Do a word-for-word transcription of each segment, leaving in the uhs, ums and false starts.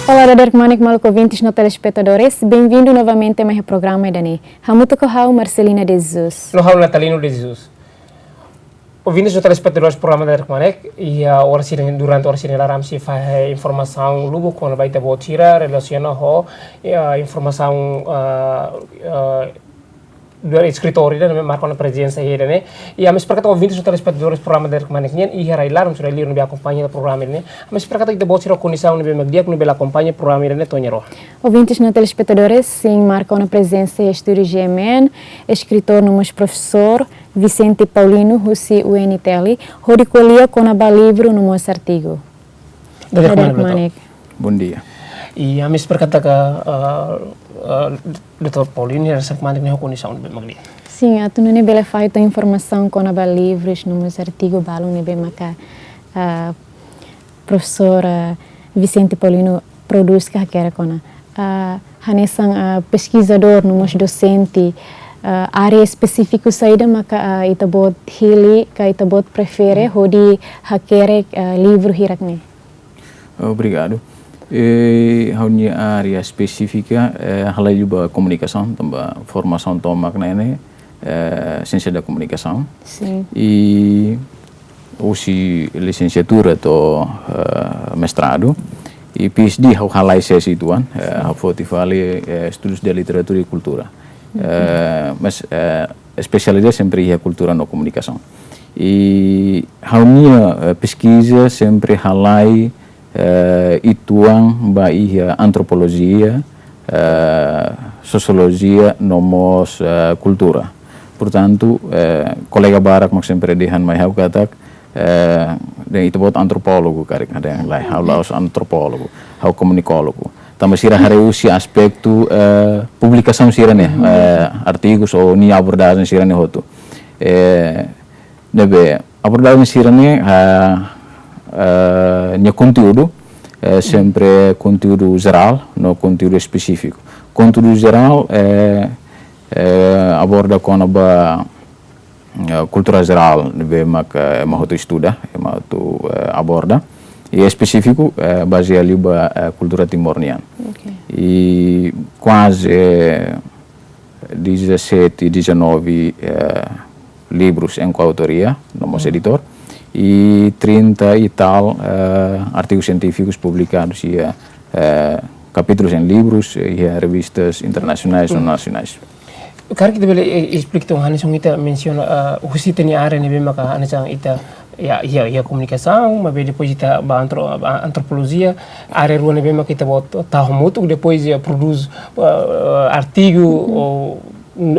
Olá, dadeer kmanek maluk ouvintes no telespetadores. Benvindu novamente mai iha programa ida-ne'e. Hamutuk ho ha'u Marcelina de Jesus. No ha'u Natalino de Jesus. Ouvintes no telespetadores programa Dadeer kmanek, iha oras ida-ne'e, durante oras ida-ne'e laran ami sei fahe informasaun lubuk kona-ba ita-boot sira relasiona ho, eh, informasaun, eh, eh, dua eskritór ida ne'ebé marka ona prezensa iha ida-ne'e. I ami espera katak ouvintes no telespetadores programa Dadeer kmanek nian iha rai-laran, sira liur ne'ebé akompaña programa ida-ne'e. Ami espera katak ita-boot sira ho kondisaun ne'ebé mak di'ak, ne'ebé la akompaña programa ida-ne'e to'o ohin. Ouvintes no telespetadores, sei marka ona prezensa iha estúdiu G M N, eskritór no mós profesór Vicente Paulino, husi U N T L, hodi ko'alia kona-ba livru no mós artigu. Dadeer kmanek, doutór. Bondia. I ami espera katak, ah, ah, doutór Paulino, dadeer kmanek ne'e ho kondisaun ne'ebé mak di'ak. Sin, atu nune'e bele fahe tan informasaun kona-ba livrus no mós artigu balun ne'ebé maka, ah, profesór, ah, Vicente Paulino prodús ka hakerek ona. Ah, hanesan, ah, peskizadór no mós dosente, ah, área espesífiku saida maka, ah, ita-boot hili ka ita-boot prefere hodi hakerek, ah, livru hirak ne'e? Obrigadu. Eh, ha'u-nia área espesífika, eh, halai liu ba komunikasaun, tanba formasaun tomak ne'e, eh, siénsia da komunikasaun. Sin. I husi lisensiatura to'o, eh, mestradu. I P H D ha'u halai sesi uitoan, eh, ha'u foti fali, eh, estudus de literatura i kultura. Eh, mas, eh, espesialidade sempre iha kultura no komunikasaun. I ha'u-nia, eh, peskiza sempre halai, eh, uitoan ba iha antropolojia, eh, sosiolojia, no mós, eh, kultura. Portantu, eh, kolega barak mak sempre dehan mai ha'u katak, eh, dehan ita-boot antropólogu karik, dehan lae, ha'u la'ós antropólogu, ha'u komunikólogu. Tanba sira haree husi aspetu, eh, publikasaun sira-ne'e, eh, artigus ou nia abordajen sira-ne'e hotu. Eh, ne'ebé abordajen sira-ne'e, ah, ah, nia konteúdu, eh, sempre konteúdu jerál, no konteúdu espesífiku. Konteúdu jerál, eh, eh, aborda kona-ba, eh, kultura jerál, ne'ebé mak, eh, ema hotu estuda, ema hotu, eh, aborda. I espesífiku, eh, bazeia liu ba, eh, kultura Timor nian. Ok. I kuaze, eh, dezassete, dezanove, eh, livrus em coautoria, no mós editór, i trinta e tal, eh, artigus sientífikus publikadus iha, eh, kapítulus em livrus, eh, iha revistas internasionais no nasionais. Karik ita bele, eh, esplika tan hanesan ita mensiona, eh, husi ita-nia área ne'ebé maka hanesan ita iha, iha, iha komunikasaun, maibé depois ita ba antro-, ba antropolojia, área rua ne'ebé maka ita-boot tau hamutuk, depois iha prodús, eh, artigu, ou,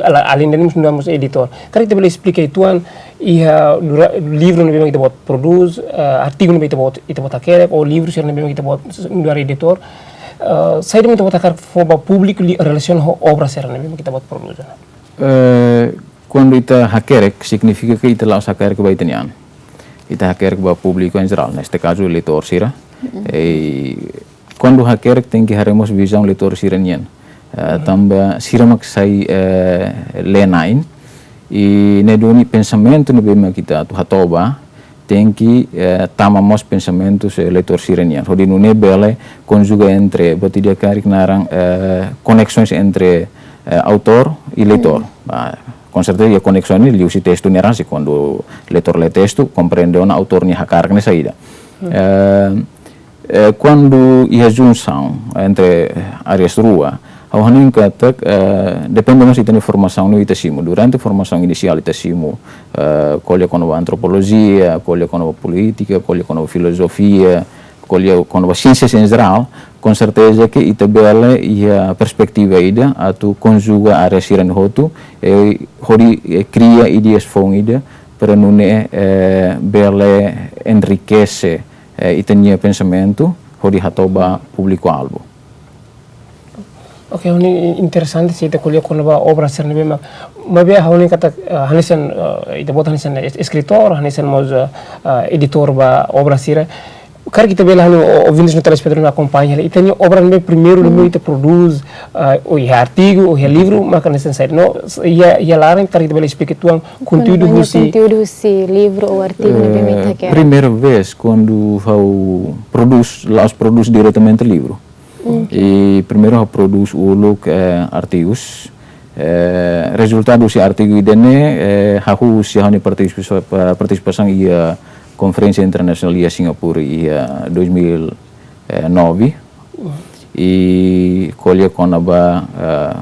ala-, além de mós, mós editór. Karik ita bele esplika uitoan, iha dura-, livru ne'ebé maka ita-boot prodús, eh, artigu ne'ebé ita-boot, ita-boot hakerek, ou livru sira ne'ebé maka ita-boot nu'udar editór, eh, saida mak ita-boot hakarak fó ba públiku li-, relasiona ho obra sira ne'ebé maka ita-boot prodús. Eh, kuandu ita hakerek, signifika ke ita la'ós hakerek ba ita-nia an. Ita hakerek ba públiku em geral, neste kazu leitór sira. I kuandu hakerek tenke haree mós vizaun leitór sira-nian. Eh, tanba sira mak sai, eh, lee-na'in. I ne'e duni pensamentu ne'ebé mak ita atu hato'o ba, tenke, eh, tama mós pensamentus, eh, leitór sira-nian. Hodi nune'e bele konjuga entre, buat ida karik naran, eh, conexões entre, eh, autor e leitor. Ah, com certeza, iha koneksaun ne'e liuhusi testu ne'e rasik, kuandu leitór lee testu, komprende ona autór nia hakarak ne'e saida. Eh, eh, kuandu iha junsaun entre áreas rua, ha'u hanoin katak, eh, depende mós ita-nia formasaun ne'ebé ita simu. Durante formasaun inisiál ita simu, eh, ko'alia kona-ba antropolojia, ko'alia kona-ba polítika, ko'alia kona-ba filozofia, ko'alia kona-ba siénsias em geral, com certeza ke ita bele iha perspetiva ida atu konjuga área sira-ne'e hotu, eh, hodi, eh, kria ideias foun ida, para nune'e, eh, bele enriquece, eh, ita-nia pensamentu, hodi hato'o ba públiku-alvu. Oke, ha'u hanoin interesante se ita ko'alia kona-ba obra sira ne'ebé mak, maibé ha'u hanoin katak, eh, hanesan, eh, ita-boot hanesan es-, eskritór, hanesan mós, eh, eh, editór ba obra sira. Karik ita bele halo, o-, ouvintes no telespetadór akompaña, ita-nia obra ne'ebé primeiru ne'ebé ita prodús, eh, ou iha artigu, ou iha livru, maka hanesan saida. No, iha, iha laran, karik ita bele esplika uitoan, konteúdu husi, konteúdu husi livru ou artigu ne'ebé mak ita, eh, hakerek. Primeira vez kuandu ha'u prodús, la'ós prodús diretamente livru. I primeiru ha'u prodús uluk, eh, artigus. Eh, rezultadu husi artigu ida-ne'e, eh, hahú husi ha'u-nia partisipa-, pa-, partisipasaun iha konferénsia internasionál iha Singapura iha dois mil e nove. I ko'alia kona-ba, eh,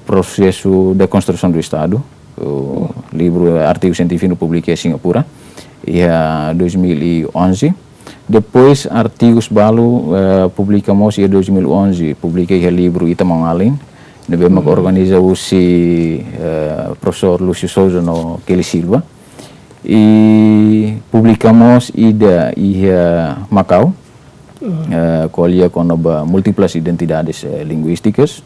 prosesu de konstrusaun do Estadu, o livru, artigu sientífiku publika iha Singapura iha dois mil e onze. Depois artigus balu, eh, publika mós iha dois mil e onze, publika iha livru Ita Maun-Alin, ne'ebé mak organiza husi, eh, profesór Lúcio Sousa no Kelly Silva. I publika mós ida iha Makau, eh, ko'alia kona-ba múltiplas identidades, eh, linguístikas.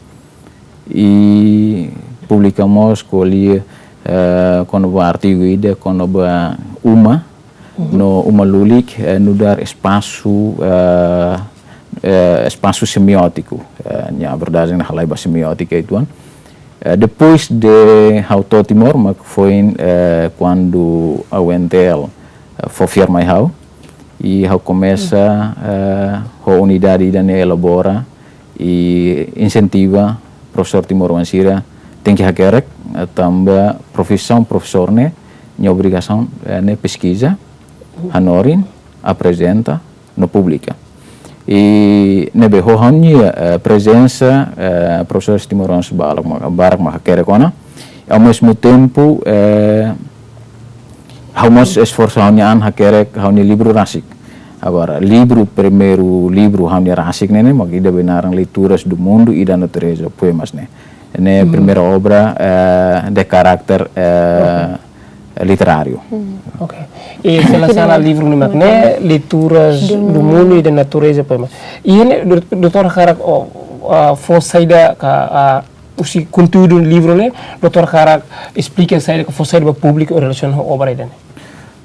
I publika mós ko'alia, eh, kona-ba artigu ida kona-ba uma, no uma lulik, eh, nu'udar espasu, eh, eh, espasu semiótiku. Eh, nia abordajen ne'e halai ba semiótika uitoan. Eh, depois de ha'u to'o Timor, mak foin, eh, kuandu A U N T L, eh, fó fiar mai ha'u, i ha'u komesa, eh, ho unidade ida-ne'e elabora i insentiva profesór timoroan sira tenke hakerek, eh, tanba profisaun profesór ne'e, nia obrigasaun, eh, ne'e peskiza, hanorin, aprezenta, no publika. I ne'ebé ho ha'u-nia, eh, prezensa, eh, profesores timoroanos barak ma-, barak mak hakerek ona. Ao mesmo tempo, eh, ha'u mós esforsu ha'u-nia an hakerek ha'u-nia livru rasik. Agora, livru, primeiru livru ha'u-nia rasik ne'e, ne'e mak ida be naran Leituras do Mundo e da Natureza, poemas ne'e. Ne'e primeira obra, eh, de karakter, eh, literáriu. Oke. I sela-sela livru ne'e mak ne'e, Leituras do Mundo e da Natureza, poemas. I ne'e, dou-, doutór hakarak, o, ah, fó saida ka, ah, husi konteúdu livru ne'e, doutór hakarak esplika saida ka fó saida ba públiku relasiona ho obra ida-ne'e.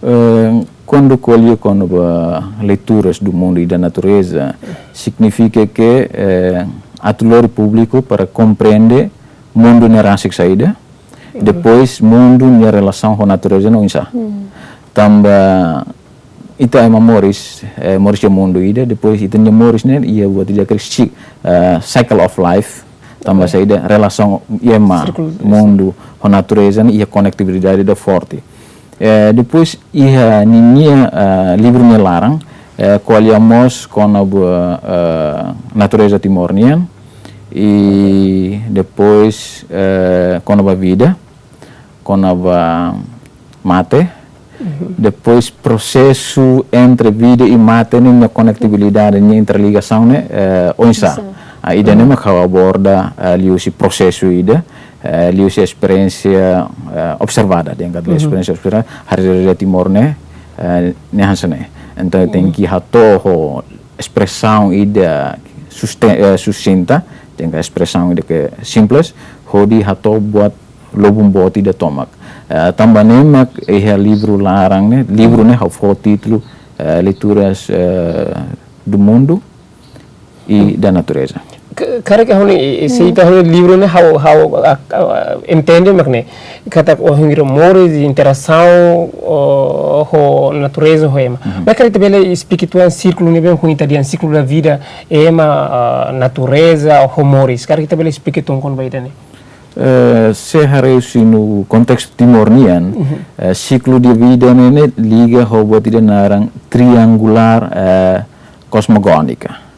Eh, kuandu ko'alia kona-ba Leituras do Mundo e da Natureza, signifika ke, eh, atu lori públiku para komprende mundu ne'e rasik saida, depois mundu nia relasaun ho natureza ne'e oinsá. Tanba ita ema moris, eh, moris iha mundu ida, depois ita-nia moris ne'e iha buat ida ke si-, eh, cycle of life, tanba saida, relasaun ema, mundu ho natureza ne'e iha konektividade ida forte. Eh, depois iha ninia, eh, livru nia laran, eh, ko'alia mós kona-ba, eh, natureza Timor nian, i depois, eh, kona-ba vida, kona-ba mate, depois prosesu entre vida i mate ne'e, nia konektividade, nia interligasaun ne'e, eh, oinsá. Ah, ida-ne'e mak ha'u aborda, eh, liuhusi prosesu ida, eh, liuhusi esperiénsia, eh, observada, dehan katak esperiénsia observada, haree realidade Timor ne'e, eh, ne'e hanesan ne'e. Entaun tenke hato'o ho espresaun ida suste-, eh, susinta, tenke espresaun ida ke simples, hodi hato'o buat lubun boot ida tomak. Eh, tanba ne'e mak iha livru laran ne'e, livru ne'e ha'u fó títulu, eh, Leituras, eh, do Mundo e da Natureza. K-, karik ha'u hanoin, i, i, se ita hanoin livru ne'e ha'u, ha'u, a, a, entende mak ne'e. Katak ohin ita moris, interasaun, o, ho natureza, ho ema. Mas karik ita bele esplika uitoan sírkulu ne'ebé ohin ita dehan ciclo da vida, ema, a, natureza, ho moris. Karik ita bele esplika uitoan kona-ba ida-ne'e. Eh, se haree husi kontestu Timor nian, eh, ciclo de vida ne'e, ne'e liga ho buat ida naran triangulár, eh, cosmogónica.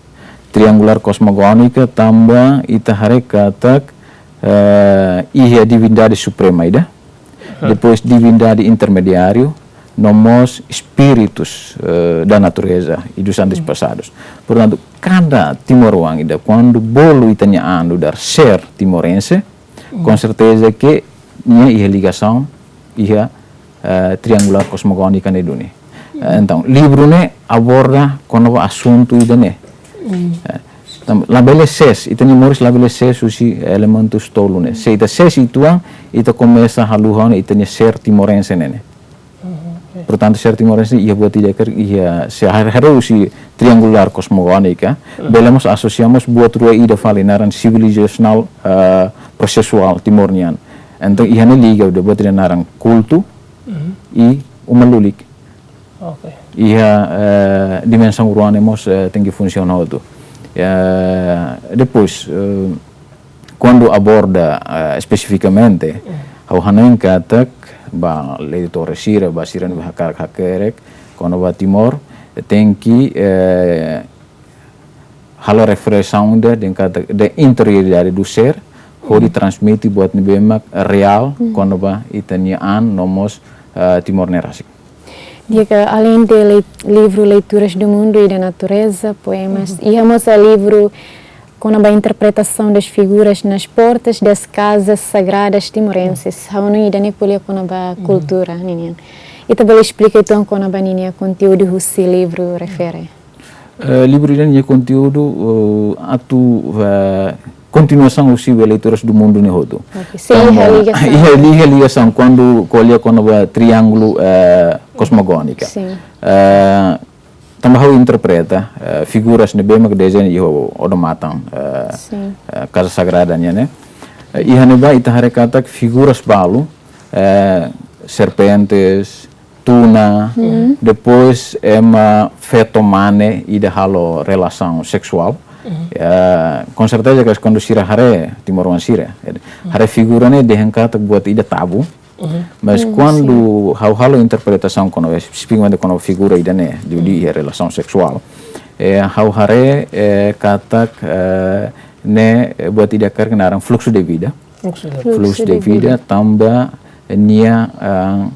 Triangulár cosmogónica tanba ita haree katak, eh, iha divindade suprema ida, depois divindade intermediáriu, no mós espíritus, eh, da natureza e dos antepassados. Portantu, kada timoroan ida, kuandu bolu ita-nia an nu'udar ser timorense, com certeza ke nia iha ligasaun iha, eh, triangulár cosmogónica ne'e duni. Eh, entaun, livru ne'e aborda kona-ba asuntu ida-ne'e. Eh, Tanba labele sees, ita-nia moris labele sees husi elementus tolu ne'e. Se ita sees uitoan, ita komesa haluha ona ita-nia ser timorense ne'e. Portantu, ser timorense iha buat ida karik iha, se haree, haree husi triangulár kosmogónika, bele mós asosia mós buat rua ida fali naran sivilizasionál, eh, prosesuál Timor nian. Entaun, iha ne'e liga de'it buat ida naran kultu i uma lulik. Oke. Iha, eh, dimensaun rua ne'e mós, eh, tenke funsiona hotu. Ya, depois, eh, kuandu aborda, eh, espesifikamente, ha'u hanoin katak ba leitór sira, ba sira ne'ebé hakarak hakerek kona-ba Timor, tenke, eh, halo refleksaun de'it, dehan katak, de interioridade do ser, hodi transmite buat ne'ebé mak reál kona-ba ita-nia an no mós, eh, Timor ne'e rasik. Di'ak, aleinde lei-, livru Leituras do Mundo e da Natureza, poemas, iha mós livru kona-ba interpretação das figuras nas portas das casas sagradas timorenses. Ha'u hanoin ida-ne'e ko'alia kona-ba kultura ninian. Ita bele esplika uitoan kona-ba ninia konteúdu husi livru refere? Eh, livru ida-ne'e nia konteúdu, eh, atu, eh, kontinuasaun husi Leituras do Mundo ne'e hotu. Oke, sei iha ligasaun. Iha, iha ligasaun kuandu ko'alia kona-ba triángulu, eh, kosmogónika. Sin. Eh, tanba ha'u interpreta, eh, figuras ne'ebé mak dezeña iha odamatan, eh, eh, kaza sagrada nian ne'e. Eh, iha ne'ebá ita haree katak figuras balu, eh, serpentes, tuna, depois ema feto mane ida halo relasaun seksuál. Eh, konserteza katak kuandu sira haree, timoroan sira, eh, haree figura ne'e dehan katak buat ida tabu. Mas kuandu ha'u halo interpretasaun kona-ba, espesifikamente kona-ba figura ida-ne'e, di, di relasaun seksuál, eh, ha'u haree, eh, katak, eh, ne'e, eh, buat ida karik naran fluxo de vida. Fluxo de vida. Fluxo de vida tanba nia, eh,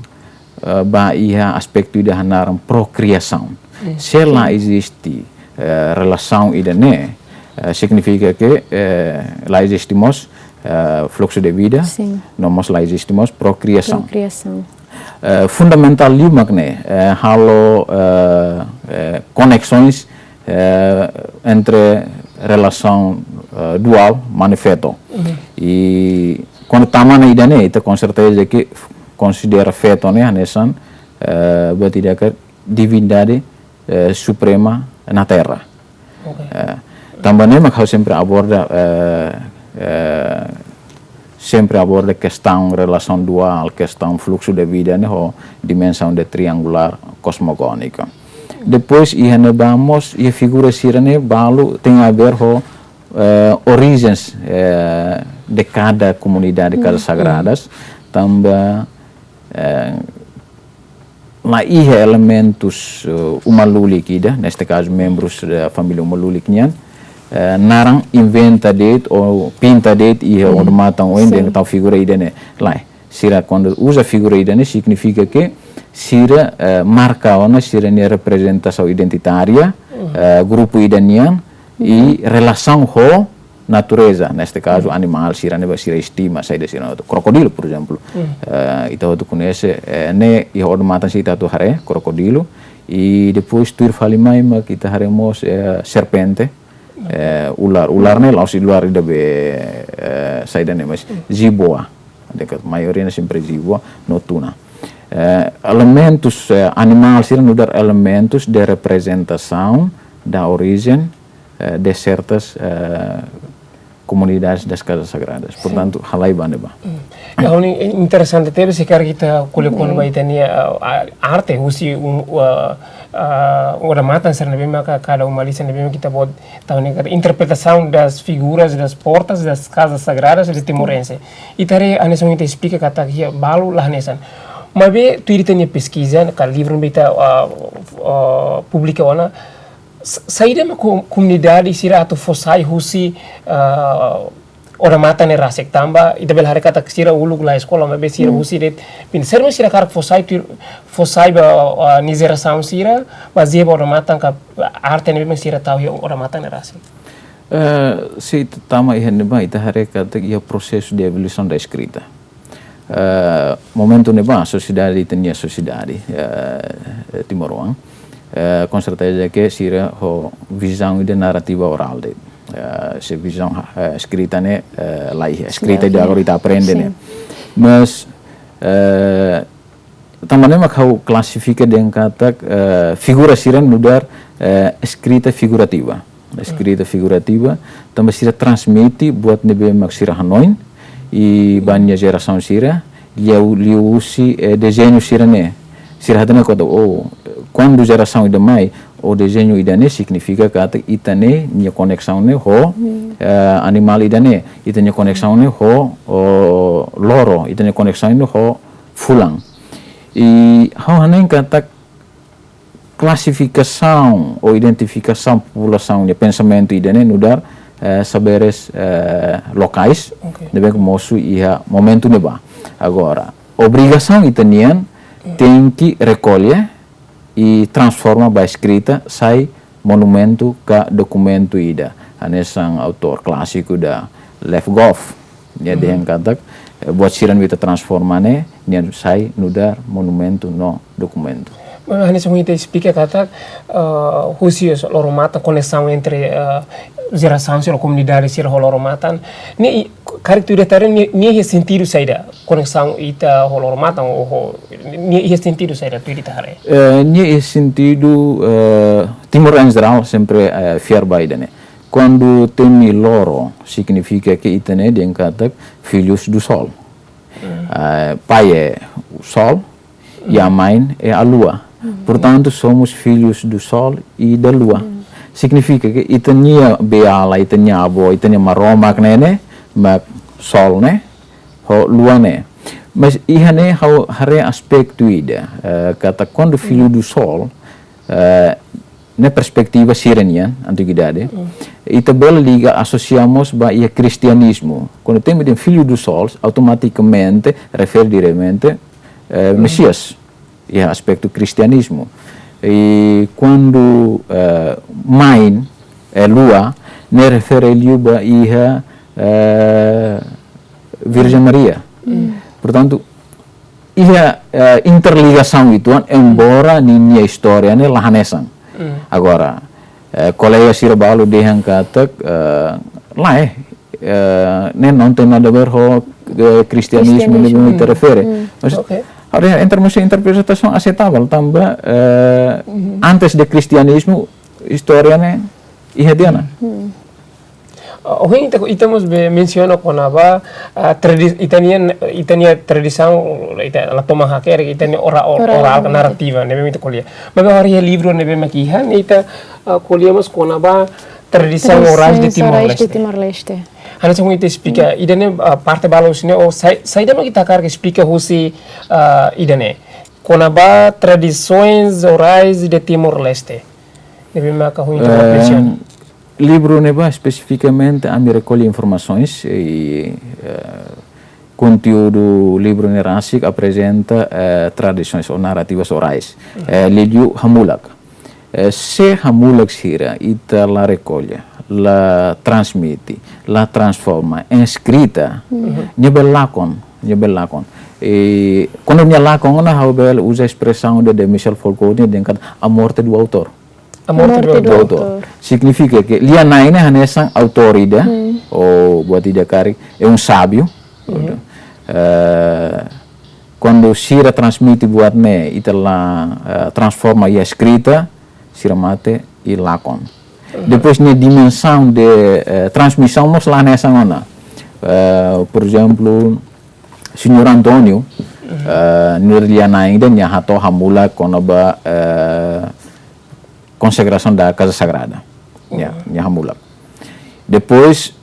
eh, ba iha aspetu ida naran procriação. Se la eziste, eh, relasaun ida-ne'e, eh, signifika ke, eh, la eziste mós, eh, fluxo de vida, no mós la eziste mós procriação. Procriação. Eh, fundamentál liu mak ne'e, eh, halo, eh, eh, koneksaun, eh, entre relasaun, eh, duál, mane-feto. I kuandu tama ona ida-ne'e, ita konserteza ke konsidera feto ne'e hanesan, eh, buat ida karik divindade, eh, suprema na Terra. Oke. Eh, tanba ne'e mak ha'u sempre aborda, eh, eh, sempre aborda kestaun relasaun duál, kestaun fluxo de vida ne'e ho dimensaun de triangulár kosmogónika. Depois, iha ne'ebá mós, iha figura sira-ne'e balu tem a ver ho, eh, origens, eh, de kada komunidade kaza sagradas, tanba, eh, la iha elementus, eh, uma lulik ida, neste kazu membrus da família uma lulik nian, eh, naran inventa de'it ou pinta de'it iha odamatan oin dehan tau figura ida-ne'e. Lae, sira kuandu uza figura ida-ne'e signifika ke sira, eh, marka ona sira-nia reprezentasaun identitária, eh, grupu ida nian, i relasaun ho natureza, neste kazu animál sira ne'ebé sira estima, saida sira hotu. Krokodilu, por ezemplu. Eh, ita hotu koñese, eh, ne'e iha odamatan sira ita hotu haree, krokodilu. I depois tuir fali mai mak ita haree mós, eh, serpente, eh, ular. Ular ne'e la'ós ular ida be, eh, saida ne'e, mas jiboa. Dekat maioria ne'e sempre jiboa, no tuna. Eh, elementus, eh, animál sira nu'udar elementus de reprezentasaun da origem, eh, de certas, eh, comunidades das casas sagradas. Portantu, halai ba ne'ebá. Ya, ini interesante tebes, se karik ita ko'alia kona-ba ita-nia, ah, arte husi, um, ah, ah, odamatan sira ne'ebé maka kada uma lisan ne'ebé maka ita-boot tau ne'e katak interpretação das figuras das portas das casas sagradas de timorense. Ita haree hanesan ita esplika katak iha balu la hanesan. Maibé tuir ita-nia peskiza, ka livru ne'ebé ita, ah, ah, publika ona, sa-, saida mak ko-, komunidade sira atu fó sai husi, ah, odamatan ne'e rasik tanba, ita bele haree katak sira uluk la eskola, maibé sira husi de'it. Bin, saida mak sira hakarak fó sai tuir, fó sai ba, ah, nia jerasaun sira, bazeia ba odamatan ka arte ne'ebé sira tau iha odamatan ne'e rasik. Eh, se ita tama iha ne'ebá, ita haree katak iha prosesu de evolusaun da eskrita. Eh, momentu ne'ebá, sosiedade, ita-nia sosiedade, eh, timoroan, eh, konserteza ke sira ho vizaun ida narrativa orál de'it. eh, se vizaun, eh, eskrita ne'e, eh, la iha. Eskrita ida agora ita aprende ne'e. Mas, eh, tanba ne'e mak ha'u klasifika dehan katak, eh, figura sira nu'udar, eh, eskrita figurativa. Eskrita figurativa, tanba sira transmite buat ne'ebé mak sira hanoin, i ba nia jerasaun sira, liu, liuhusi, eh, dezeñu sira-ne'e. Sira hatene katak, oh, kuandu jerasaun ida mai, oh, dezeñu ida-ne'e signifika katak ita-nia, nia koneksaun ne'e ho, eh, animál ida-ne'e, ita-nia koneksaun ne'e ho, oh, loro, ita-nia koneksaun ne'e ho fulan. I ha'u hanoin katak klasifikasaun ou identifikasaun populasaun nia pensamentu ida-ne'e nu'udar, eh, saberes, eh, lokais, ne'ebé ke mosu iha momentu ne'ebá. Agora, obrigasaun ita-nian tenke rekolla i transforma ba eskrita sai monumentu ka dokumentu ida. Hanesan autór klásiku ida Lev Grof, nia dehan katak, eh, buat sira ne'ebé ita transforma ne'e, nia sai nu'udar monumentu no dokumentu. Mas hanesan ohin ita esplika katak, eh, husi loro-matan, koneksaun entre, eh, jerasaun sira, komunidade sira ho loro-matan. Nia i-, karik ita haree nia, nia iha sentidu saida? Koneksaun ita ho loro-matan, ou ho, nia iha sentidu saida ita haree? Eh, nia iha sentidu, eh, Timor em geral sempre, eh, fiar ba ida-ne'e. Kuandu temi loro, signifika ke ita-nia dehan katak filhos do sol. Eh, pai é o sol, e a mãe é a lua. Portanto, somos filhos do sol e da lua. Signifika ke ita-nia beiala, ita-nia avó, ita-nia Maromak ne'e, mak sol ne'e, ho lua ne'e. Mas iha ne'e ha'u haree aspetu ida, eh, katak kuandu filho do sol, eh, ne'e perspetiva sira-nian, antiguidade, ita bele liga, asosia mós ba iha kristianizmu. Kuandu temi dehan filho do sol, automatikamente refere diretamente, eh, Mesias, iha aspetu kristianizmu. I kuandu, eh, mãe, eh, lua, ne'e refere liu ba iha, eh, Virgem Maria. Portantu, iha, eh, interligasaun uitoan, embora ninia istória ne'e la hanesan. Agora, eh, kolega sira balu dehan katak, eh, lae, eh, ne'e não tem nada a ver ho, eh, kristianizmu ne'ebé ita refere. Mas, haree, em termos de interpretasaun aseitavel tanba, eh, antes de kristianizmu, istória ne'e iha tiha ona. Ah, ohin ita, ita mós be mensiona kona-ba, ah, tradi-, ita-nia, ita-nia tradisaun, ita la toma hakerek, ita-nia ora-, or-, orál, narrativa, ne'ebé mak ita ko'alia. Maibé haree iha livru ne'ebé mak iha, ne'e ita, ah, ko'alia mós kona-ba tradisaun orais de Timor-Leste. Hanesan ohin ita esplika, ida-ne'e, ah, parte balu husi ne'e, ou sai-, saida mak ita hakarak esplika husi, ah, ida-ne'e. Kona-ba tradições orais de Timor-Leste. Ne'ebé maka ohin ita mensiona. Livru ne'ebá espesifikamente ami rekolla informasaun i, eh, konteúdu livru ne'e rasik aprezenta, eh, tradisoens ou narrativas orais. Eh, liuliu hamulak. Eh, se hamulak sira ita la rekolla, la transmite, la transforma em eskrita, nia bele lakon, nia bele lakon. I kuandu nia lakon ona ha'u bele uza espresaun de, de Michel Foucault, nia dehan katak a morte do autor. A morte do autor. Signifika ke lia-na'in ne'e hanesan autór ida, ou buat ida karik, é um sábio. Eh, kuandu sira transmite buat ne'e, ita la, eh, transforma iha eskrita, sira mate i lakon. Depois nia dimensaun de, eh, transmisaun mós la hanesan ona. Eh, por ezemplu, Señór António, eh, nu'udar lia-na'in ida nia hato'o hamulak kona-ba, eh, consagração da Casa Sagrada. Ya, nia hamulak. Depois,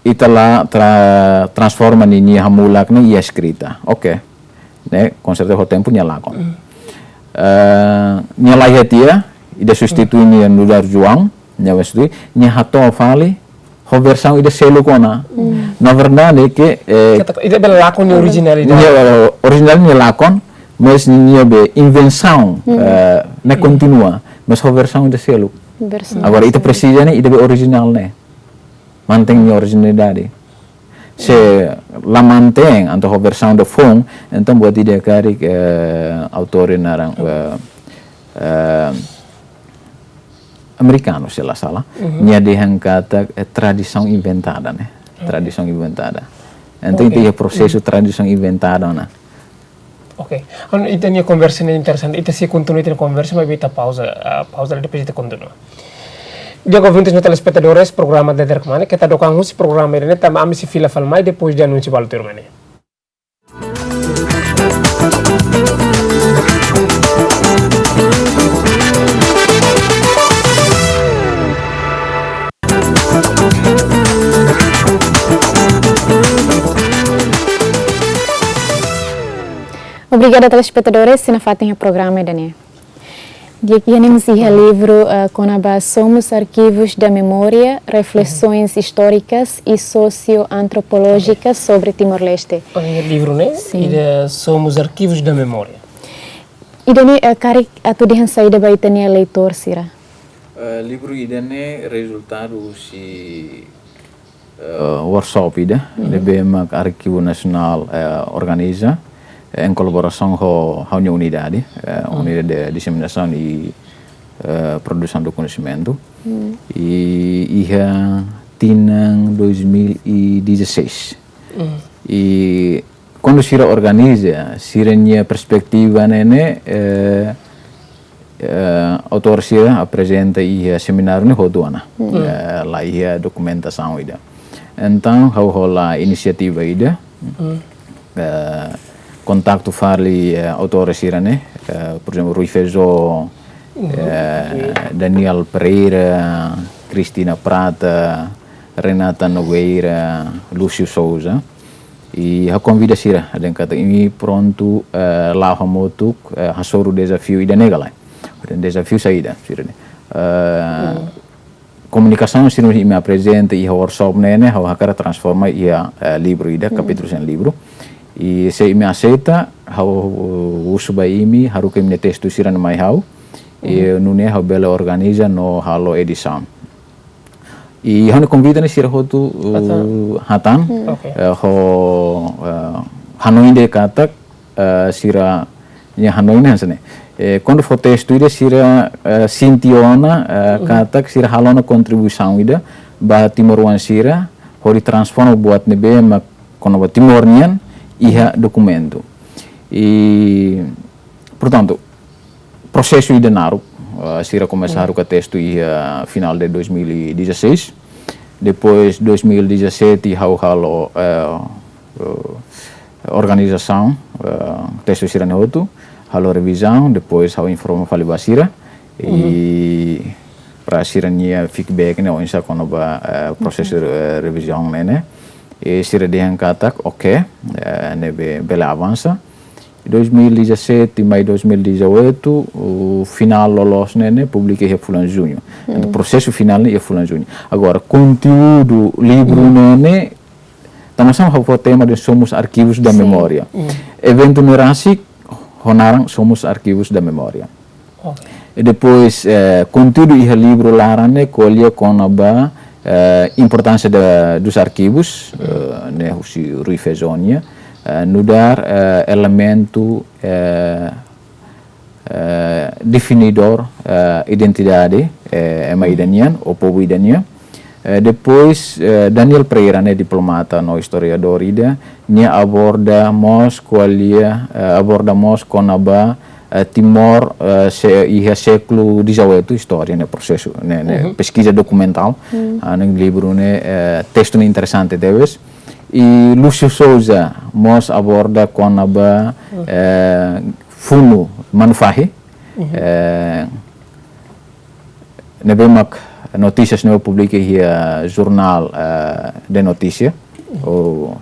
ita la tra-, transforma ninia hamulak ne'e iha eskrita. Oke. Ne'e, com certeza, ho tempu nia lakon. Eh, nia laiha tiha, ida substitui nia nu'udar João, nia substitui, nia hato'o fali, ho versaun ida seluk ona. Na verdade ke, eh, katak ita bele lakon nia orijinalidade. Nia, eh, orijinál nia lakon, mas nia be invensaun, eh, ne'e kontinua, mas ho versaun ida seluk. Agora, ita presiza ne'e, ida be orijinál ne'e. Mantein nia orijinalidade. Se la mantein, entaun ho versaun ida foun, entaun buat ida karik, eh, autór naran, eh, eh, amerikanu, se la sala, nia dehan katak, eh, tradisaun inventada, ne'e? Tradisaun inventada. Entaun, ita iha prosesu tradisaun inventada ona. Oke. Anu, ita-nia konversa ne'e interesante. Ita sei kontinua ita-nia konversa, maibé ita pauza, ah, pauza, depois ita kontinua. Di'ak, ouvintes no telespetadores, programa Dadeer Kmanek, keta dook an husi programa ida-ne'e, tanba ami sei fila fali mai depois de anúnsiu balu tuirmai ne'e. Obrigada, telespetadores, sira nafatin iha programa ida-ne'e. Di'ak, iha ne'e mós iha livru, eh, kona-ba Somos Arquivos da Memória, Reflexões Históricas e Socioantropológicas sobre Timor-Leste. Oh, iha livru ne'e? Sin. Ida Somos Arquivos da Memória. Ida-ne'e, eh, karik atu dehan saida ba ita-nia leitór sira? Eh, livru ida-ne'e rezultadu husi, eh, workshop ida, ne'ebé mak Arkivu Nasionál, eh, organiza, eh, em kolaborasaun ho, ho nia unidade, eh, Unidade de Disseminação e, eh, Produção do Conhecimento. I iha tinan dois mil e dezasseis. I kuandu sira organiza, sira-nia perspetiva ne'e, ne'e, eh, eh, autór sira aprezenta iha semináriu ne'e hotu ona. Eh, la iha dokumentasaun ida. Entaun, ha'u hola inisiativa ida. Eh, kontaktu fali, eh, autór sira-ne'e, eh, por ezemplu, Rui Feijó, eh, Daniel Pereira, Cristina Prata, Renata Nogueira, Lúcio Souza. I ha'u konvida sira, ha'u dehan katak imi prontu, eh, la'o hamutuk, eh, hasoru dezafiu ida-ne'e ka lae. Dehan dezafiu saida, sira dehan. Eh, komunikasaun sira imi aprezenta iha workshop ne'e ne'e, ha'u hakarak transforma iha, eh, livru ida, kapítulu sira-nia livru. I se imi aseita, ha'u husu ba imi, haruka imi-nia testu sira-ne'e mai ha'u. I nune'e ha'u bele organiza no halo edisaun. I ha'u-nia konvite ne'e sira hotu, eh, hatán. Oke. Eh, ho, eh, hanoin de'it katak, eh, sira-nia hanoin ne'e hanesan ne'e. Eh, kuandu fó testu ida sira, eh, sente ona, eh, katak sira halo ona kontribuisaun ida ba timoroan sira, hodi transforma buat ne'ebé mak kona-ba Timor nian iha dokumentu. I, portantu, prosesu ida naruk, eh, sira komesa haruka testu iha finál de dois mil e dezasseis. Depois, dois mil e dezassete, ha'u halo, eh, eh, organizasaun, eh, testu sira-ne'e hotu, halo revizaun, depois ha'u informa fali ba sira, i para sira-nia feedback ne'e oinsá kona-ba, eh, prosesu, eh, revizaun ne'e ne'e. I sira dehan katak, oke, eh, ne'ebé bele avansa. Dois mil e dezassete mai dois mil e dezoito, o finál loloos ne'e ne'e publika iha fulan juñu. Entaun, prosesu finál ne'e iha fulan juñu. Agora, konteúdu livru ne'e ne'e, tanba sá ha'u fó tema de Somos Arquivos da Memória. Eventu ne'e rasik ho naran Somos Arquivos da Memória. Oke. I depois, eh, konteúdu iha livru laran ne'e ko'alia kona-ba, eh, importánsia da, dos arquivos, eh, ne'e husi Rui Feijó nian, eh, nu'udar, eh, elementu, eh, eh, definidór, eh, identidade, eh, ema ida nian, ou povu ida nian. Eh, depois, eh, Daniel Pereira, ne'e diplomata no istoriadór ida, nia aborda mós ko'alia, eh, aborda mós kona-ba, eh, Timor, eh, se, iha sékulu dezoito, istória ne'e prosesu, ne'e, ne'e peskiza dokumentál, ah, ne'e livru ne'e, eh, testu ne'e interesante tebes. I Lúcio Souza mós aborda kona-ba, eh, funu Manufahi, eh, ne'ebé mak notísias ne'e publika iha jornál, eh, de notísia, ou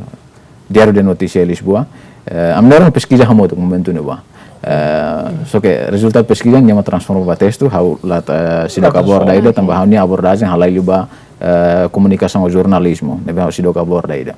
Diário de Notícia Lisboa. Eh, ami na'in-rua peskiza hamutuk momentu ne'ebá. Eh, só ke rezultadu peskiza nia mak transforma ba testu, ha'u la, eh, seidauk aborda ida, tanba ha'u-nia abordajen halai liu ba, eh, komunikasaun ou jornalizmu, ne'ebé ha'u seidauk aborda ida.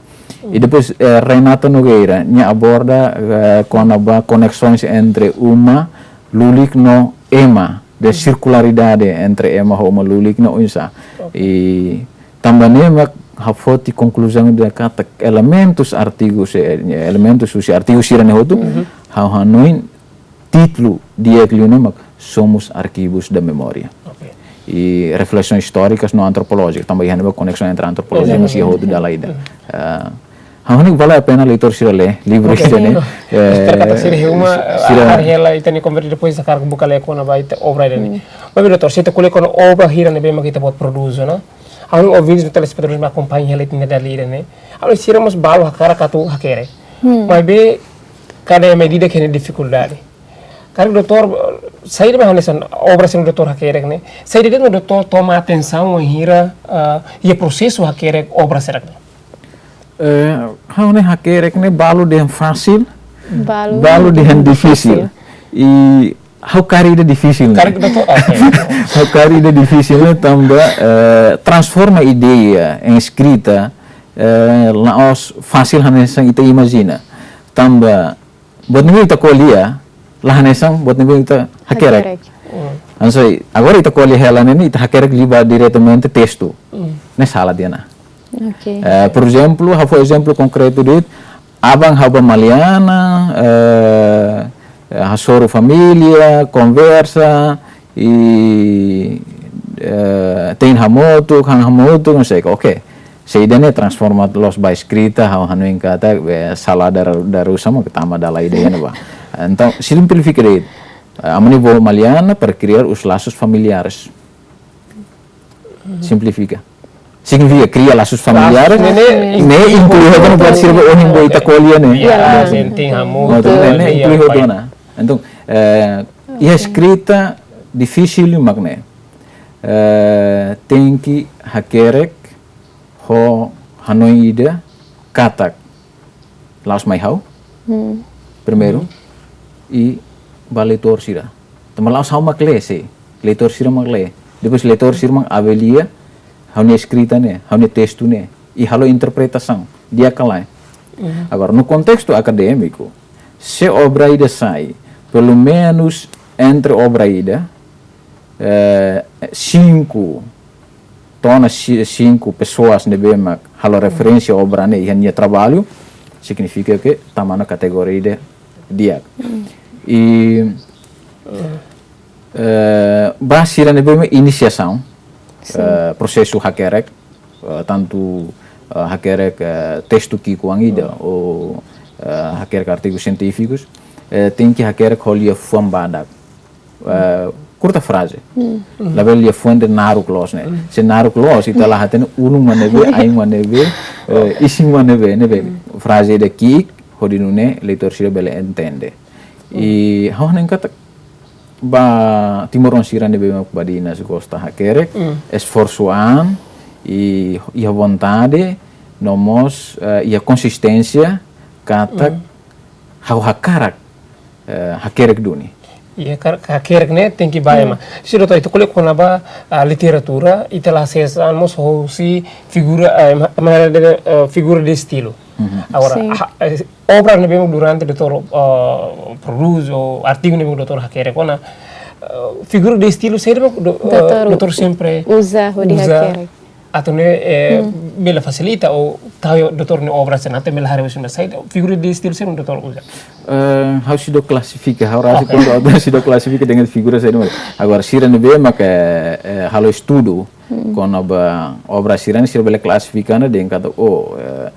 I depois, eh, Renata Nogueira, nia aborda, eh, kona-ba koneksoens entre uma lulik no ema, de sirkularidade entre ema ho uma lulik ne'e oinsá. I tanba ne'e mak ha'u foti konkluzaun ida katak elementus artigu se, elementus husi artigu sira-ne'e hotu, ha'u hanoin títulu di'ak liu ne'e mak Somos Arquivos da Memória. Oke. i reflesaun istórikas no antropolójika, tanba iha ne'ebá koneksaun entre antropolojia no sia hotu dala ida. Eh, ha'u hanoin vale a pena leitór sira lee livru ida-ne'e. Espera katak sira iha uma, sira haree hela ita-nia konversa depois hakarak buka lee kona-ba ita obra ida-ne'e. Maibé doutór, se ita ko'alia kona obra hira ne'ebé mak ita-boot prodús ona, ha'u hanoin ouvinte no telespetadór mak akompaña hela ita-nia dala ida-ne'e, ha'u hanoin sira mós balu hakarak atu hakerek. Maibé kada medida ke nia difikuldade. Karik doutór, saida mak hanesan obra sira doutór hakerek ne'e, saida de'it mak doutór toma atensaun wainhira, ah, iha prosesu hakerek obra sira-ne'e? Eh, ha'u hanoin hakerek ne'e balu dehan fasil, balu dehan difisil. I ha'u kaer ida difisil ne'e. Karik doutór, oke. Ha'u kaer ida difisil ne'e tanba, eh, transforma ideia em escrita, eh, la'ós fasil hanesan ita imajina. Tanba buat ne'ebé ita ko'alia, la hanesan buat ne'ebé ita hakerek. Hakerek. Hanesan, agora ita ko'alia hela ne'e, ita hakerek liu ba diretamente testu. Ne'e sala tiha ona. Oke. Eh, por ezemplu, ha'u fó ezemplu konkretu de'it, aban ha'u bá Maliana, eh, eh, hasoru família, konversa, i, eh, tein hamutuk, han hamutuk, no sei, oke. Se ida-ne'e transforma loos ba eskrita, ha'u hanoin katak, eh, sala dar-, darusa mak tama dala ida iha ne'ebá. Entaun, simplifika de'it. Eh, ami-nia bá Maliana para criar os laços familiares. Simplifika. Signifika kria laços familiares. Laços ne'e, ne'e inklui hotu ona buat sira-ne'ebé ohin ita ko'alia ne'e. Iya, tein hamutuk, ne'e, ne'e inklui hotu ona. Entaun, eh, iha eskrita difisil mak ne'e. Eh, tenke hakerek ho hanoin ida katak la'ós mai ha'u. Primeiru, i ba leitór sira. Tanba la'ós ha'u mak lee, sei. Leitór sira mak lee. Depois leitór sira mak avalia ha'u-nia eskrita ne'e, ha'u-nia testu ne'e. I halo interpretasaun. Di'ak ka lae. Agora, no kontestu akadémiku, se obra ida sai, pelumenus entre obra ida, eh, cinco, to'o ona si-, cinco pessoas ne'ebé mak halo referénsia obra ne'e iha nia traballu, signifika ke tama ona kategoria ida di'ak. I, eh, ba sira ne'ebé mak inisiasaun, eh, prosesu hakerek, eh, tantu, eh, hakerek, eh, testu ki'ikoan ida ou, eh, hakerek artigu sientífikus, eh, tenke hakerek ho liafuan badak. Eh, kurta fraze. Labele liafuan ida naruk loos ne'e. Se naruk loos, ita la hatene ulun mak ne'ebé, ain mak ne'ebé, eh, isin mak ne'ebé, ne'ebé. Fraze ida ki'ik, hodi nune'e leitór sira bele entende. I ha'u hanoin katak ba timoroan sira ne'ebé mak badinas gosta hakerek, esforsu an, i iha vontade, no mós, eh, iha konsisténsia, katak ha'u hakarak, eh, hakerek duni. Iha kar-, hakerek ne'e tenke ba ema. Se doutór, ita ko'alia kona-ba, ah, literatura, ita la hasees an mós husi figura, eh, ma-, maneira de, eh, figura de estilu. Agora, ha-, eh, obra ne'ebé mak durante doutór, eh, prodús, ou artigu ne'ebé mak doutór hakerek ona, eh, figura de estilu saida mak do-, eh, doutór sempre uza hodi hakerek. Atu nune'e, eh, bele fasilita ou tau doutór nia obra sira-ne'e atu bele haree husi ne'ebá, saida, figura de estilu saida mak doutór uza? Eh, ha'u seidauk klasifika, ha'u rasik kuandu ha'u seidauk klasifika dehan figura saida mak. Agora, sira ne'ebé mak, eh, halo estudu kona-ba obra sira-ne'e, sira bele klasifika ona dehan katak, oh, eh,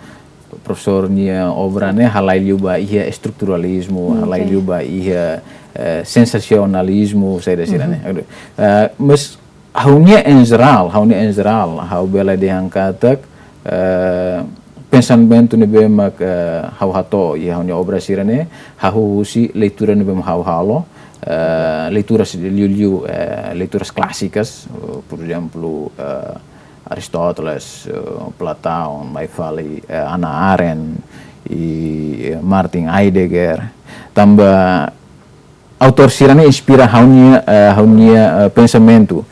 profesór nia obra ne'e halai liu ba iha estruturalizmu, halai liu ba iha, eh, sensasionalizmu, saida sira-ne'e. Eh, mas ha'u-nia em geral, ha'u-nia em geral, ha'u bele dehan katak, eh, pensamentu ne'ebé mak, eh, ha'u hato'o iha ha'u-nia obra sira-ne'e, hahú husi leitura ne'ebé mak ha'u halo, eh, leituras liuliu, eh, leituras klásikas, eh, por ezemplu, eh, Aristóteles, eh, Platão, mai fali, eh, Hannah Arendt, i, eh, Martin Heidegger. Tanba autór sira-ne'e inspira ha'u-nia, eh, ha'u-nia, eh, pensamentu.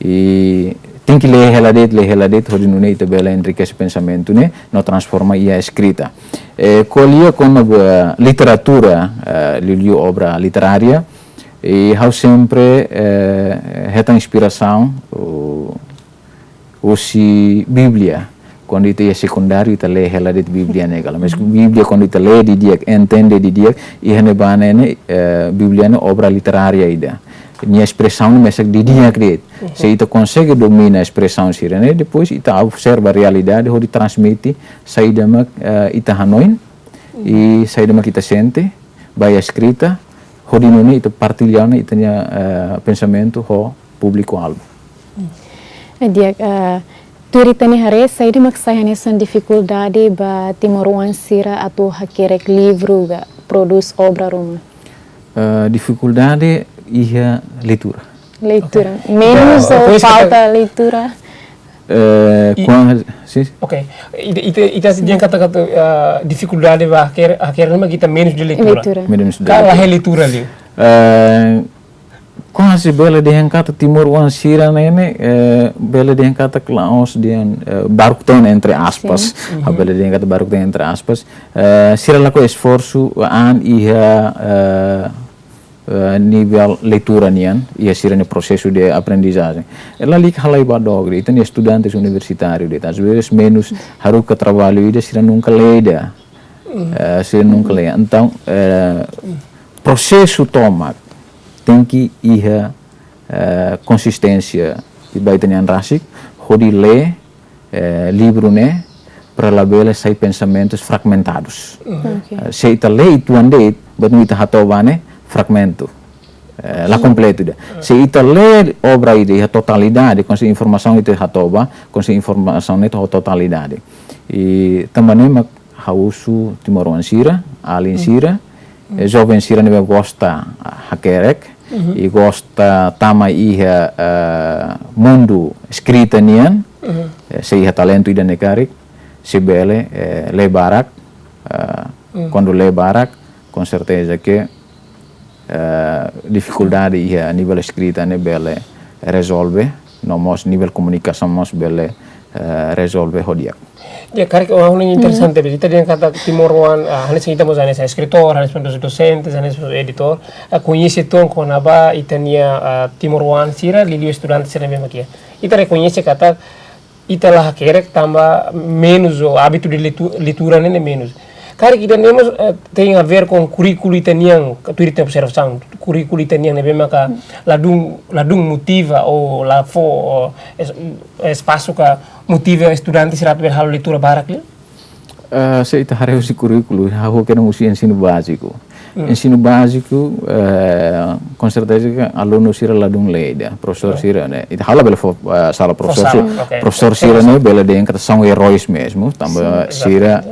I tenke lee hela de'it, lee hela de'it, hodi nune'e ita bele enrikese pensamentu ne'e, no transforma iha eskrita. Eh, ko'alia kona-ba literatura, eh, liuliu obra literária, i ha'u sempre, eh, hetan inspirasaun, o, husi Bíblia. Kuandu ita iha sekundáriu, ita lee hela de'it Bíblia ne'e kala. Mas Bíblia kuandu ita lee didi'ak, entende didi'ak, iha ne'ebá ne'e, eh, Bíblia ne'e obra literária ida. nia espresaun ne'e mesak didi'ak de'it. Se ita konsege domina espresaun sira-ne'e, depois ita observa realidade hodi transmite saida mak, eh, ita hanoin, i saida mak ita sente, ba iha eskrita, hodi nune'e ita partilla ona ita-nia, eh, pensamentu ho públiku-alvu. Di'ak, eh, tuir ita-nia haree, saida mak sai hanesan difikuldade ba timoroan sira atu hakerek livru ka prodús obra ruma? Eh, difikuldade iha leitura. Leitura. Oke. Menus ou falta leitura? Eh, kuan, sin? Oke. Ita, ita, ita dehan katak, katak, eh, difikuldade ba hakerek, hakerek mak ita menus dehan leitura. Leitura. Menus dehan leitura. Ka la iha leitura liu? Eh, kuandu bele dehan katak timoroan sira-ne'e, eh, bele dehan katak la'ós dehan, eh, baruk tene entre aspas. Sin. Ha'u bele dehan katak baruk tene entre aspas. Eh, sira lakohi esforsu an iha, eh, eh, nivel leitura nian, iha sira-nia prosesu de aprendizajen. Lalika halai ba dook de'it, ita-nia estudantes universitáriu de'it, às vezes menus haruka traballu ida sira nunka lee ida. Eh, sira nunka lee. Entaun, eh, prosesu tomak tenke iha, eh, konsisténsia ba ita-nia an rasik, hodi lee, eh, livru ne'e, para labele sai pensamentus fragmentadus. Oke. Eh, se ita lee uitoan de'it, buat ne'ebé ita hato'o ba ne'e fragmentu. Eh, la kompletu ida. Se ita lee obra ida iha totalidade, konsege informasaun ita hato'o ba, konsege informasaun ne'e totalidade. I tanba ne'e mak ha'u husu timoroan sira, alin sira, eh, joven sira ne'ebé gosta hakerek, i gosta tama iha, eh, mundu eskrita nian, eh, se iha talentu ida ne'e karik, se bele, eh, lee barak, eh, kuandu lee barak, com certeza que, eh, difikuldade iha nivel eskrita ne'e bele rezolve, no mós nivel komunikasaun mós bele, eh, rezolve ho di'ak. Ya, karik, oh, ini interesante, be. Ita dehan katak timoroan, ah, hanesan ita mós hanesan eskritór, hanesan dos-, dosente, hanesan editór, ah, koñese uitoan kona-ba ita-nia, ah, timoroan sira, liuliu estudante sira ne'ebé mak iha. Ita rekoñese katak ita la hakerek tanba menus ou hábitu de leitu-, leitura ne'e menus. Karik ida-ne'e mós, eh, tem a ver com kurríkulu ita-nian, tuir ita-nia observasaun, kurríkulu ita-nian ne'ebé maka ladún, ladún motiva ou la fó, ou es-, espasu ka motiva estudante sira atu bele halo leitura barak liu? Eh, se ita haree husi kurríkulu, ha'u hakerek husi ensinu báziku. Ensinu báziku, eh, com certeza que alunu sira ladún lee ida, profesór sira ne'e. Ita halo bele fó, eh, sala profesór sira. Oke. Profesór sira ne'e bele dehan katak são heróis mesmo, tanba sira,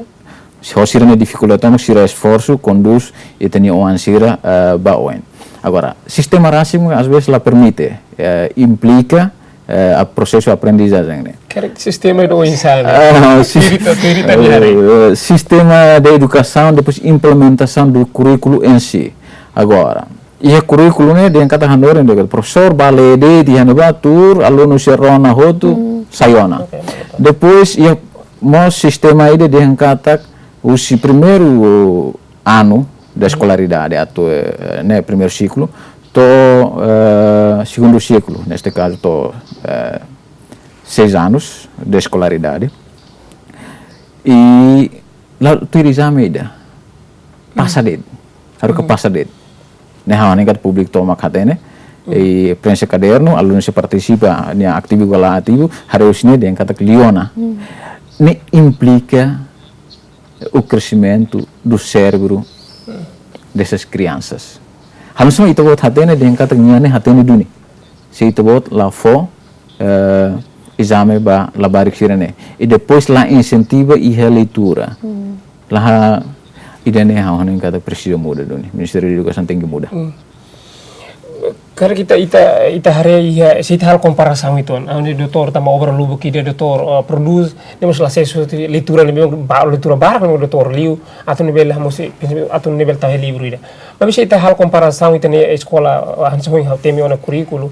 ho sira-nia difikuldade, tanba sira esforsu, kondús, ita-nia oan sira, eh, ba oin. Agora, sistema rasik, às vezes, la permite, eh, implika, eh, a prosesu aprendizajen ne'e. Karik sistema ida oinsá ne'e? Ah, si-, tuir ita, tuir ita-nia haree. Eh, sistema de edukasaun, depois implementasaun do kurríkulu em si. Agora, iha kurríkulu ne'e dehan katak hanorin dehan katak profesór bá lee de'it iha ne'ebá tuur, alunu sira rona hotu, sai ona. Oke, betul. Depois iha mós sistema ida dehan katak husi primeiru anu da escolaridade, atu, eh, ne'e, primeiru siklu, to'o, eh, segundu siklu, neste caso, to'o, eh, seis anos de escolaridade. I la tuir ezame ida. Pasa de'it. Haruka pasa de'it. Ne'e ha'u hanoin katak públiku tomak hatene. I preenxe kadernu, alunu sira partisipa, nia ativu ka la ativu, haree husi ne'e dehan katak liu ona. Ne'e implika o crescimento do cérebro dessas crianças. Halo nune'e ita-boot hatene dehan katak nia ne'e hatene duni. Se ita-boot la fó, eh, ezame ba labarik sira-ne'e. I depois la insentiva iha leitura. La ha, ida-ne'e ha'u hanoin katak presiza muda duni. Ministériu Edukasaun tenke muda. Karik ita, ita, ita haree iha, se ita halo komparasaun uitoan, ha'u-nia doutór, tanba obra lubuk ida doutór, eh, prodús, ne'e mós la sesu ti leitura, ne'e mós ba, leitura barak ne'e doutór liu, atu nune'e bele hamosu, atu nune'e bele tau iha livru ida. Maibé se ita halo komparasaun ita-nia eskola, eh, hanesan ohin ha'u temi ona kurríkulu,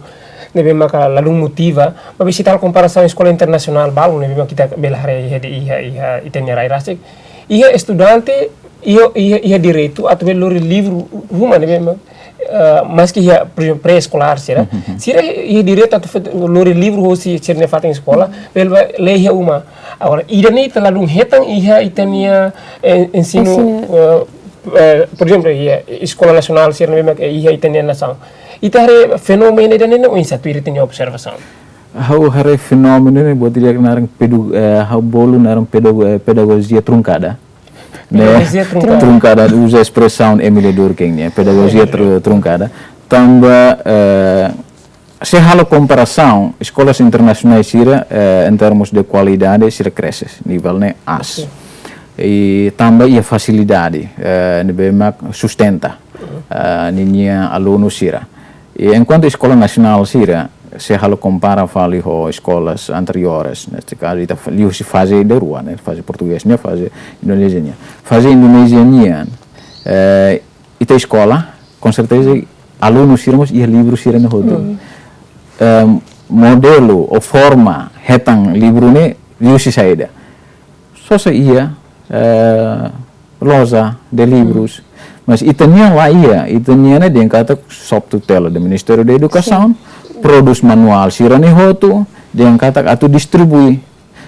ne'ebé maka ladún motiva, maibé se ita halo komparasaun eskola internasionál balu, ne'ebé maka ita bele haree iha, iha, iha, ita-nia rai rasik. Iha estudante, iha, iha, iha direitu atu bele lori livru ruma ne'ebé maka eh, maski iha, por ezemplu, pré-eskolár sira. Sira iha direitu atu fó, lori livru hosi sira-nia fatin eskola, bele bá lee iha uma. Agora, ida-ne'e ita ladún hetan iha ita-nia, eh, ensinu, ensinu, eh, eh, por ezemplu, iha eskola nasionál sira ne'ebé mak iha ita-nia nasaun. Ita haree fenómenu ida-ne'e oinsá, tuir ita-nia observasaun? Ha'u haree fenómenu ne'e, buat ida naran pedu-, eh, ha'u bolu naran pedago-, eh, pedagojia trunkada. Ne'e, pedagojia trunkada. Trunkada, uza espresaun Emile Durkheim nian, pedagojia tru-, trunkada. Tanba, eh, se halo komparasaun, eskolas internasionais sira, eh, em termos de kualidade, sira krese, nivel ne'e aas. Oke. I tanba iha fasilidade, eh, ne'ebé mak sustenta, eh, ninia alunu sira. I enkuantu eskola nasionál sira, se halo kompara fali ho eskolas anteriores, neste kazu, ita fa-, liuhusi faze ida rua, ne'e, faze portugés nian, faze Indonézia nian. Faze Indonézia nian, eh, ita eskola, com certeza, alunu sira mós iha livru sira-ne'e hotu. Mm. Em, modelu ou forma hetan livru ne'e liuhusi saida? Sosa iha, eh, loja de livrus. Mm. Mas ita-nian la iha, ita-nian ne'e dehan katak sob tutela do Ministério da Educação, sin, prodús manuál sira-ne'e hotu, dehan katak atu distribui.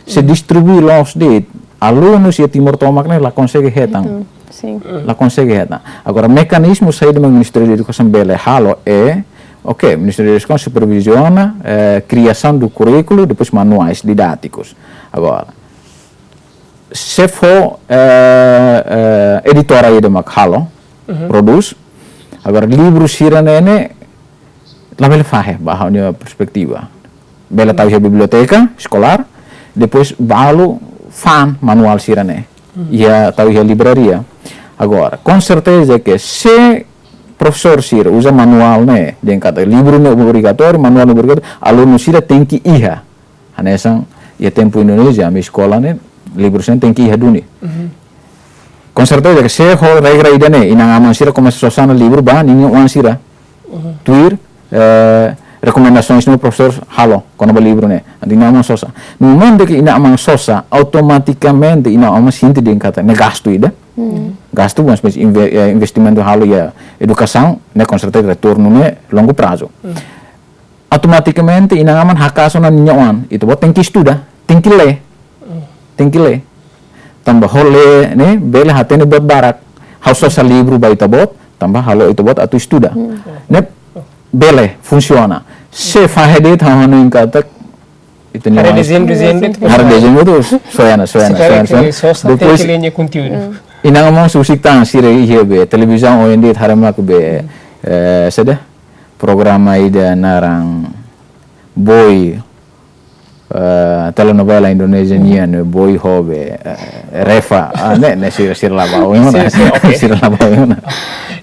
Se, mm, distribui loos de'it, alunu sira Timor tomak ne'e la konsege hetan. Hetan, sin. La konsege hetan. Agora, mekanizmu saida mak Ministério da Educação bele halo é, oke, Ministério da Educação superviziona, eh, kriasaun do kurríkulu, depois manuais didáticos. Agora, se fó, eh, eh, editora ida mak halo, mhm, prodús. Agora, livru sira-ne'e ne'e labele fahe, ba ha'u-nia perspetiva. Bele tau iha biblioteka eskolár, depois balu fa'an manuál sira-ne'e. Mhm. Iha, tau iha livraria. Agora, com certeza que se profesór sira uza manuál ne'e, dehan katak livru ne'e obrigatóriu, manuál ne'e obrigatóriu, alunu sira tenke iha. Hanesan iha tempu Indonézia, ami eskola ne'e, livru sira tenke iha duni. Mhm. Com certeza que se ho regra ida-ne'e, inan-aman sira komesa sosa ona livru ba ninia oan sira. Mhm. Tuir, eh, rekomendasoens ne'ebé profesór halo kona-ba livru ne'e. Entaun inan-aman sosa. No momento que inan-aman sosa, automatikamente inan-aman sente dehan katak ne'e gastu ida. Mhm. Gastu, mas, mas inve-, eh, investimentu halo iha edukasaun, ne'e com certeza retornu ne'e longu prazu. Mhm. Automatikamente inan-aman haka'as ona ninia oan, ita-boot tenke estuda, tenke lee. Mm. Tenke lee. Tanba ho lee ne'e bele hatene buat barak. Ha'u sosa livru ba ita-boot, tanba halo ita-boot atu estuda. Mm. Ne'e bele funsiona. Se fahe de'it, ha'u hanoin katak ita-nia oan. Haree dezeñu, dezeñu de'it. Haree dezeñu de'it, soe ona, soe ona, soe ona, soe ona. Depois, tenke lee nia konteúdu. Mm. Inan-aman susik tan sira iha be televizaun ohin de'it, haree mak be, eh, saida, programa ida naran Boi, eh, telenovela Indonézia nian, Boi ho be, eh, Reva, ah, ne'e, ne'e sira, sira la bá ona. Sin, sin, oke. Sira la bá ona.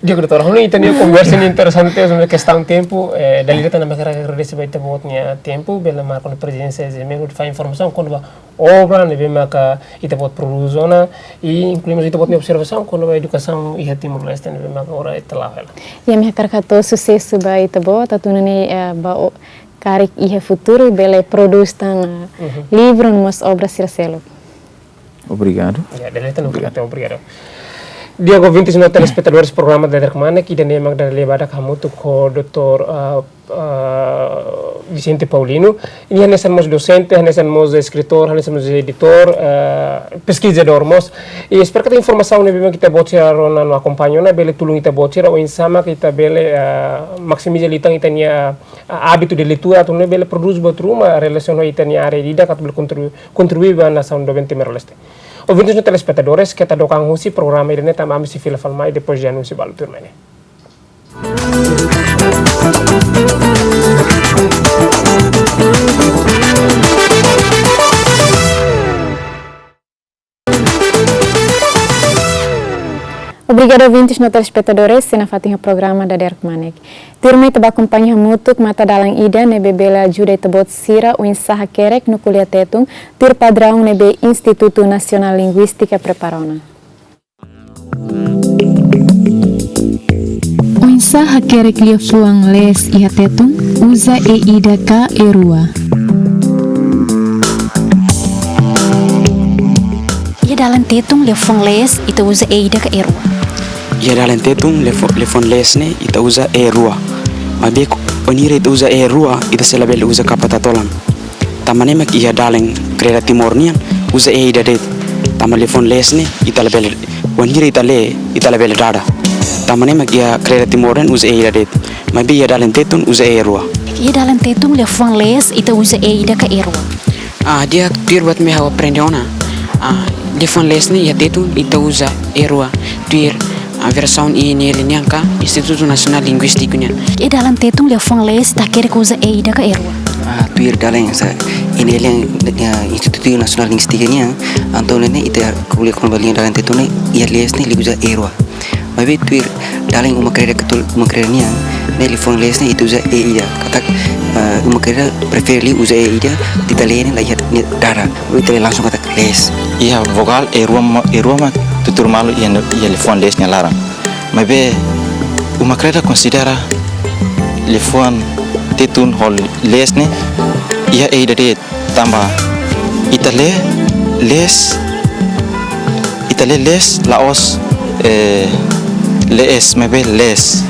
Di'ak, doutór, ha'u hanoin ita-nia konversa ne'e interesante, sobre kestaun tempu, eh, dala ida tan ami hakarak agradese ba ita-boot nia tempu, bele marka ona prezensa, ezemplu, fó informasaun kona-ba obra ne'ebé maka ita-boot prodús ona, i inklui mós ita-boot nia observasaun kona-ba edukasaun iha Timor-Leste ne'ebé maka agora ita la'o hela. I ami hakarak hato'o susesu ba ita-boot, atu nune'e, eh, ba o-, karik iha futuru bele prodús tan, eh, mhm, livru no mós obra sira seluk. Obrigadu. Ya, dala ida tan, obrigadu. Obrigadu. Di'ak, ouvintes no telespetadores programa Dadeer Kmanek, ida-ne'e mak dala ida badak hamutuk ho doutór, ah, ah, Vicente Paulino. Nia hanesan mós dosente, hanesan mós eskritór, hanesan mós editór, ah, peskizadór mós. I espera katak informasaun ne'ebé mak ita-boot sira rona no akompaña ona bele tulun ita-boot sira oinsá mak ita bele, ah, maksimiza liután ita-nia, ah, hábitu de leitura atu nune'e bele prodús buat ruma relasiona ho ita-nia área ida-idak atu bele kontribu-, kontribui ba nasaun doben Timor-Leste. Ouvintes no telespetadores, keta dook an husi programa ida-ne'e tanba ami sei fila fali mai depois de anúnsiu balu tuirmai ne'e. Obrigadu, ouvintes no telespetadores, sei nafatin ho programa Dadeer Kmanek. Tuirmai ita bá akompaña hamutuk matadalan ida ne'ebé bele ajuda ita-boot sira oinsá hakerek no ko'alia Tetun, tuir padraun ne'ebé Institutu Nasionál Linguístika prepara ona. Oinsá hakerek liafuan lees iha Tetun, uza e ida ka e rua. Iha dalan Tetun liafuan lees ita uza e ida ka e rua? Iha dalan Tetun liafo-, liafuan lees ne'e ita uza e rua. Maibé wainhira ita uza e rua, ita sei labele uza kapa tatolan. Tanba ne'e mak iha dalan Kreda Timor nian uza e ida de'it. Tanba liafuan lees ne'e ita labele, wainhira ita lee, ita labele dada. Tanba ne'e mak iha Kreda Timor nian uza e ida de'it. Maibé iha dalan Tetun uza e rua. Iha dalan Tetun liafuan lees ita uza e ida ka e rua? Ah, di'ak, tuir buat ne'ebé ha'u aprende ona. Ah, liafuan lees ne'e iha Tetun ita uza e rua. Tuir, ah, versaun I N L nian ka Institutu Nasionál Linguístiku nian. Iha dalan Tetun liafuan lees ita hakerek uza e ida ka e rua? Ah, tuir dalan sa I N L nian, ah, Institutu Nasionál Linguístika nian, entaun ne'e ita ko'alia kona-ba lian dalan Tetun ne'e, iha lees ne'e liu uza e rua. Maibé tuir dalan Uma Kreda Katol-, Uma Kreda nian, ne'e liafuan lees ne'e ita uza e ida. Katak, eh, Uma Kreda prefere liu uza e ida, ita lee ne'e la iha nia dada. Ita lee langsung katak lees. Iha vogál e rua mak, e rua mak tutur malu iha, iha liafuan lees nia laran. Maibé Uma Kreda konsidera liafuan Tetun ho lees ne'e iha e ida de'it. Tanba ita lee lees, ita lee lees la'ós, eh, lees, maibé lees.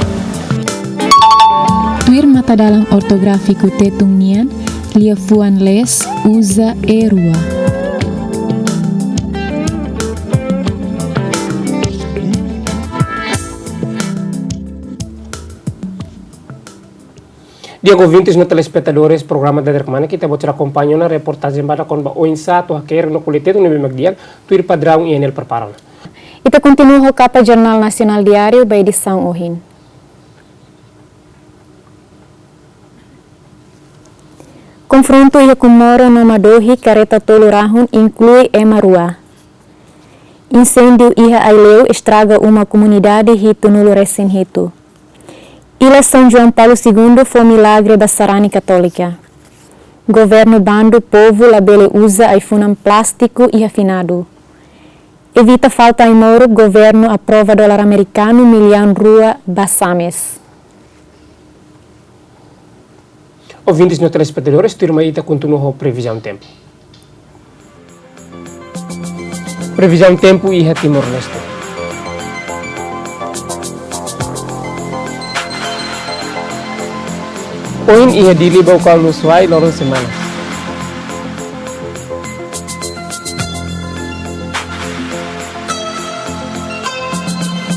Tuir matadalan ortográfiku Tetun nian, liafuan lees uza e rua. Di'ak ouvintes no telespetadores, programa Dader Kmanek, ita-boot sira akompaña ona reportajen badak kona-ba oinsá atu hakerek no ko'alia Tetun ne'ebé mak di'ak, tuir padraun I N L prepara ona. Ita kontinua ho kapa Jornál Nasionál Diáriu ba edisaun ohin. Konfrontu iha Comoro no Madohi, karreta tolu rahun, inklui ema rua. Inséndiu iha Aileu estraga uma komunidade hitunulu resin hitu. Ila São João Paulo Segundo fó milagre ba sarani Katólika. Governu bandu povu labele uza ai-funan plástiku iha finadu. Evita falta ai-moruk, governu aprova dolar amerikanu millaun rua ba SAMES. Ouvintes no telespetadores, tuirmai ita kontinua ho previzaun tempu. Previzaun tempu iha Timor-Leste. Ohin iha Dili Baucau no Suai, loron semana.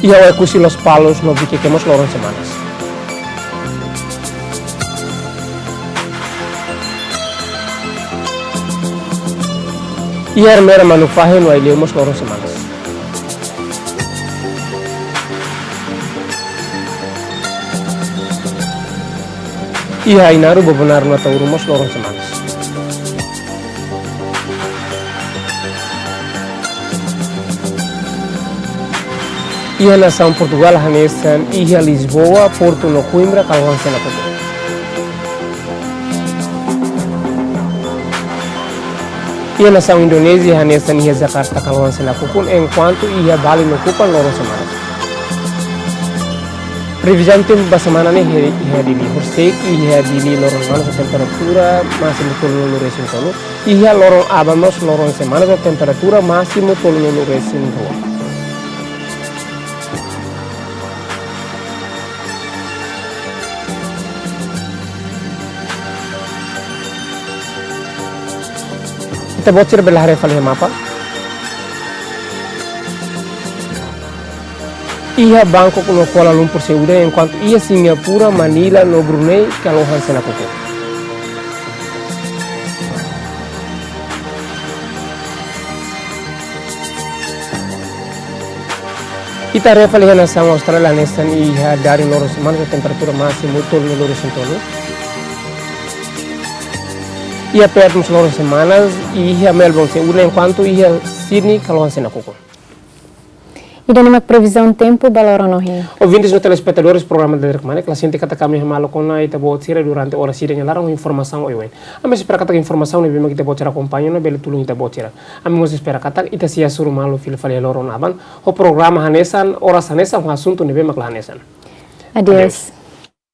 Iha Oekusi, Lospalos no Vikeke mós loron semanas. Iha Ermera, Manufahi no Aileu mós loron semanas. Iha Ainaro, Bobonaro no Ataúro mós loron semanas. Iha nasaun Portugál hanesan iha Lisboa, Portu no Coimbra, kalohan sena kukun. Iha nasaun Indonézia hanesan iha Jakarta, kalohan sena kukun, enkuantu iha Bali no Kupang loron semanas. Previzaun tempu ba semana ne'e iha, iha Dili. Horisehik iha Dili loron manas ho temperatura másimu tolunulu resin tolu. Iha loron aban mós loron semanas ho temperatura másimu tolunulu resin rua. Ita-boot sira bele haree fali iha mapa. Iha Bangkok no Kuala Lumpur sei udan, enkuantu iha Singapura, Manila no Brunei kalohan sena kukun. Ita haree fali iha nasaun Austrália hanesan iha Darwin loron semanas ho temperatura másimu tolunulu resin tolu. Iha Perth mós loron semanas, iha Melbourne sei udan, enkuantu iha Sydney kalohan sena kukun. Ida-ne'e mak previzaun tempu ba loron ohin. Ouvintes no telespetadores programa Dader Kmanek, la sente katak ami hamaluk ona ita-boot sira durante oras ida nia laran ho informasaun oioin. Ami espera katak informasaun ne'ebé mak ita-boot sira akompaña ona bele tulun ita-boot sira. Ami mós espera katak ita sei hasoru malu fila fali iha loron aban ho programa hanesan, oras hanesan, ho asuntu ne'ebé mak la hanesan. Adeus. Adeus.